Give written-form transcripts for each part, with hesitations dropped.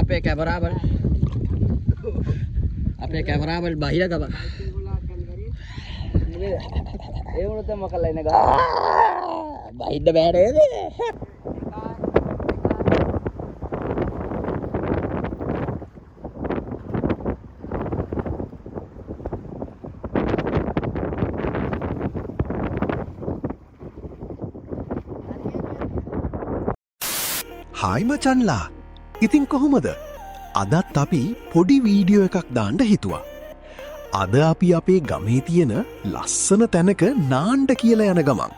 අපේ කැමරාමන්, අපේ කැමරාමන් බහින ගමන්. ඒ වුණොත් මොකල්ලා එන ගහ. බහින්න බෑ නේද? හායි මචන්ලා, ඉතින් කොහොමද? අදත් අපි පොඩි වීඩියෝ එකක් දාන්න හිතුවා. අද අපි අපේ ගමේ තියෙන ලස්සන තැනක නාන්න කියලා යන ගමන්.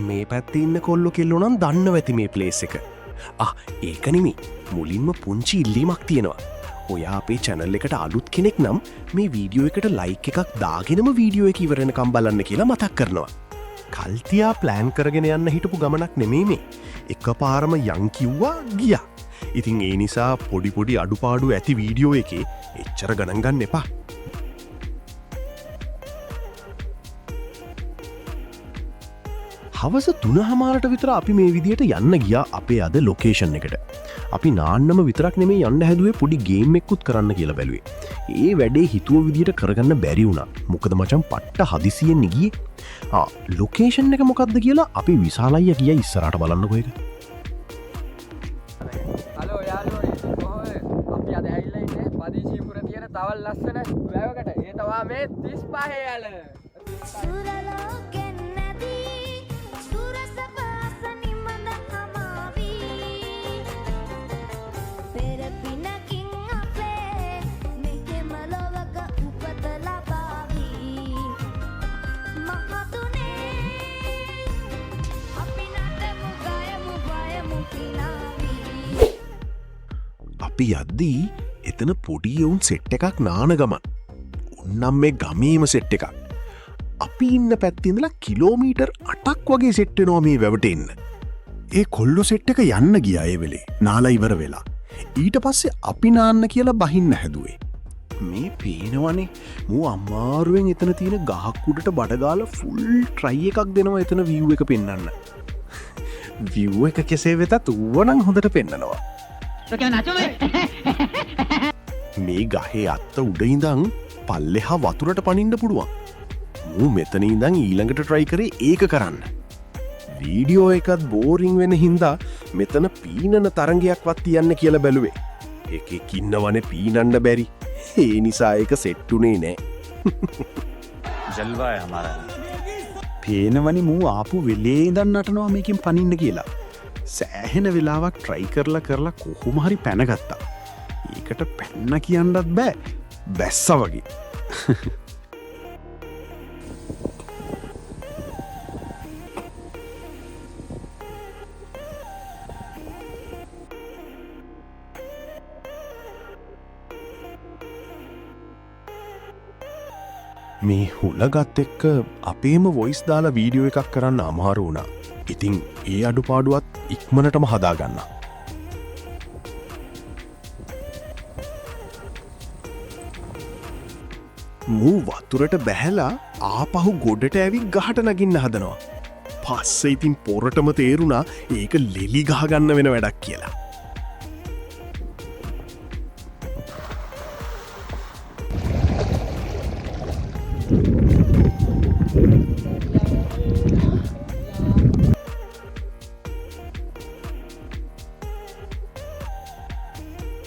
මේ පැත්තේ ඉන්න කොල්ලෝ කෙල්ලෝ නම් දන්නව ඇති මේ ප්ලේස් එක. ආ, ඒක නෙමෙයි. මුලින්ම පුංචි ඉල්ලීමක් තියෙනවා. ඔයා අපේ චැනල් එකට අලුත් කෙනෙක් නම් මේ වීඩියෝ එකට ලයික් එකක් දාගෙනම වීඩියෝ එක ඉවර වෙනකම් බලන්න කියලා මතක් කරනවා. කල්තියා ප්ලෑන් කරගෙන යන්න හිටපු ගමනක් නෙමෙයි මේ. එකපාරම යන් කිව්වා, ගියා. ඉතින් ඒ නිසා පොඩි පොඩි අඩුපාඩු ඇති වීඩියෝ එකේ, එච්චර ගණන් ගන්න එපා. හවස 3:30ට විතර අපි මේ විදියට යන්න ගියා අපේ අද ලොකේෂන් එකට. අපි නාන්නම විතරක් නෙමෙයි යන්න හැදුවේ, පොඩි ගේම් එකකුත් කරන්න කියලා බැලුවේ. ඒ වැඩේ හිතුව විදියට කරගන්න බැරි වුණා. මොකද මචං පට්ට හදිසියෙන් ගියේ. ආ, ලොකේෂන් එක මොකද්ද කියලා අපි විශාල අයියා ගියා ඉස්සරහට. බලන්නකෝ ඒක. හලෝ යාළුවනේ, ඉතින් කොහොමද? අපි අද ඇවිල්ලා ඉන්නේ පදිචීපුර තියෙන තවත් ලස්සන වැවකට. ඒ තමා මේ 35 යාල. සුරලෝකෙන් නැදී සුරස පාස නිමඳ හමාවී පෙර පිනකින් අපේ මෙහෙම ලොවක උපත ලබාවී මහතුනේ අපි නටමු ගයමු බයමු පිනාවී. අපි යද්දී එතන පොඩි එවුන් සෙට් එකක් නාන ගමන්. උන්නම් මේ ගමේම සෙට් එකක්. අපි ඉන්න පැත්තේ ඉඳලා කිලෝමීටර් 8ක් වගේ සෙට් වෙනවා මේ වැවට එන්න. ඒ කොල්ලො සෙට් එක යන්න ගියා ඒ වෙලේ නාලා ඉවර වෙලා. ඊට පස්සේ අපි නාන්න කියලා බහින්න හැදුවේ. මේ පේනවනේ මූ අමාරුවෙන් එතන තියෙන ගහක් උඩට බඩගාලා ෆුල් ට්‍රයි එකක් දෙනවා එතන විව් එක පෙන්වන්න. විව් එක කෙසේ වෙතත් ඌව නම් හොඳට පෙන්නනවා. මේ ගහේ අත්ත උඩ ඉඳන් පල්ලෙහා වතුරට පනින්න පුළුවන්. මූ මෙතන ඉඳන් ඊළඟට ට්‍රයි කරේ ඒක කරන්න. වීඩියෝ එකත් බෝරිං වෙන හින්දා මෙතන පීනන තරඟයක්වත් තියන්න කියලා බැලුවේ. එකෙක් ඉන්නවනේ පීනන්න බැරි. ඒ නිසා ඒක සෙට් උනේ නෑ. जलवा है हमारा. පේනවනි මූ ආපු වෙලේ ඉඳන් නටනවා මේකෙන් පනින්න කියලා. සෑහෙන වෙලාවක් ට්‍රයි කරලා කරලා කොහොම හරි පැනගත්තා. ඒකට පැන්න කියන්නත් බෑ. බැස්සා වගේ. මේ හුළගත් එක්ක අපේම වොයිස් දාලා වීඩියෝ එකක් කරන්න අමාරු වුණා. ඉතින් ඒ අඩුපාඩුවත් ඉක්මනටම හදාගන්න. මූ වතුරට බැහැලා ආපහු ගොඩට ඇවිත් ගහට නගින්න හදනවා. පස්සේ ඉතින් පොරටම තේරුණා ඒක ලෙලි ගහගන්න වෙන වැඩක් කියලා.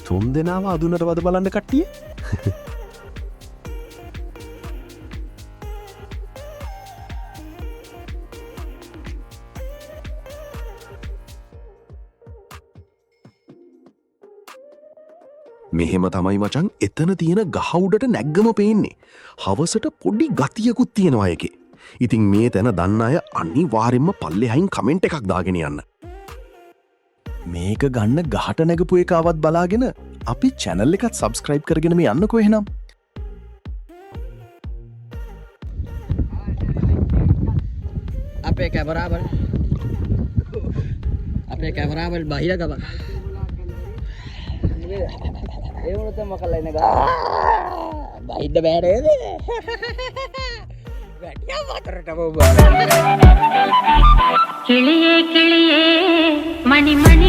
තුන් දෙනාව අදුනටවද බලන්න කට්ටිය. මෙහෙම තමයි මචං එතන තියෙන ගහ උඩට නැග්ගම පේන්නේ. හවසට පොඩි ගතියකුත් තියෙනවා ඒකේ. ඉතින් මේ තැන දන්න අය අනිවාර්යෙන්ම පල්ලෙහායින් කමෙන්ට් එකක් දාගෙන යන්න. මේක ගන්න ගහට නැගපු එකාවත් බලාගෙන අපි චැනල් එකත් සබ්ස්ක්‍රයිබ් කරගෙන මේ යන්නකෝ එහෙනම්. අපේ කැමරාමන්, අපේ කැමරාමන් බහින ගමන්. ඒ වුණොත් මොකල්ලා එන ගහ. බහින්න බෑ නේද? වැටියා වතුරට බොබ. கிளியே கிளியே, மணி மணி.